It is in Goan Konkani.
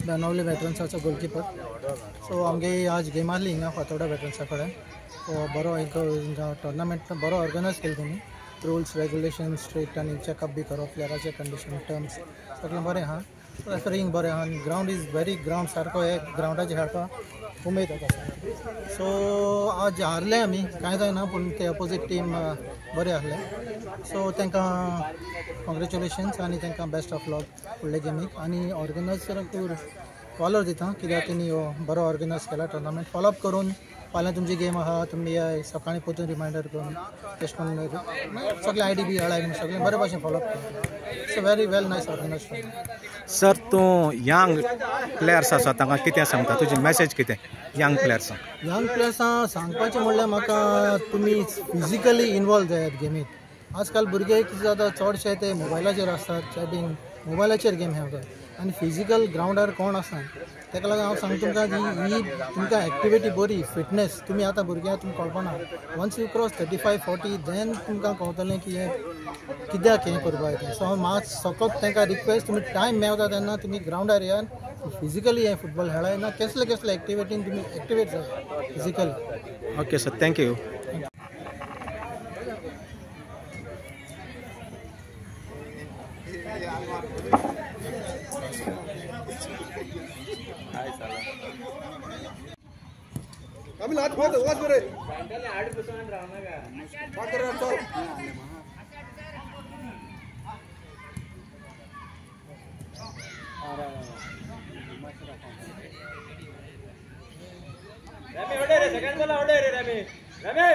बेनावली वेटरन्साचो गोलकिपर. सो आमगे आज गेम आहली हिंगा फातोर्डा वेटरन्सा कडेन. सो बरो एक टोर्नामेंट बरो ऑर्गनायज केलो तेणी. रुल्स रेगुलेशन स्ट्रिक्ट आनी चॅकअप बी करप प्लेयराचे कंडिशन टर्म्स सगळें बरें आहा. रेफरिंग बरें आहा आनी ग्रावंड is very ground सारको हे ग्रावंडाचेर खेळपाक उमेद येता. सो आज हारले आमी कांय जायना पूण ते अपोजीट टीम बरें आहले. सो तांकां कॉंग्रेच्युलेशन्स आनी तांकां बेस्ट ऑफ लक फुडले गेमीक. आनी ऑर्गनायजराक फॉलोर दिता कित्याक तेणी हो बरो ऑर्गनायज केला टोर्नामेंट. फॉलोअप करून फाल्यां तुमची गेम आहा तुमी सकाळीं परतून रिमायंडर करून तशें करून सगळें I D बी हळाय सगळें बरे भाशेन फॉलोअप केलें. It's a very well nice organise tournament. Sir तूं यंग प्लेयर्स आसा तांकां कितें सांगता, तुजी मॅसेज कितें यंग प्लेयर्सांक? यंग प्लेयर्सांक सांगपाचें म्हणल्यार म्हाका तुमी फिजिकली इनवॉल्व जायात गेमीत. आजकाल भुरगे कितें जाता चडशे ते मोबायलाचेर आसतात, चॅटींग मोबायलाचेर गेम खेळटात आनी फिजिकल ग्रावंडार कोण आसना. ताका लागून हांव सांगता तुमकां ही तुमकां एक्टिविटी बरी फिटनेस. तुमी आतां भुरग्यांक तुमकां कळपाना, once you cross 35-40 then तुमकां कळटलें की हें कित्याक हें करपाक तें. सो हांव मात फकत तांकां रिक्वेस्ट, तुमी टायम मेळटा तेन्ना तुमी ग्रावंडार येयात, फिजिकली हें फुटबॉल खेळाय ना कसले कसले एक्टिविटीन तुमी एक्टिवेट जाय physically. Okay sir, thank you. Rami, Rami.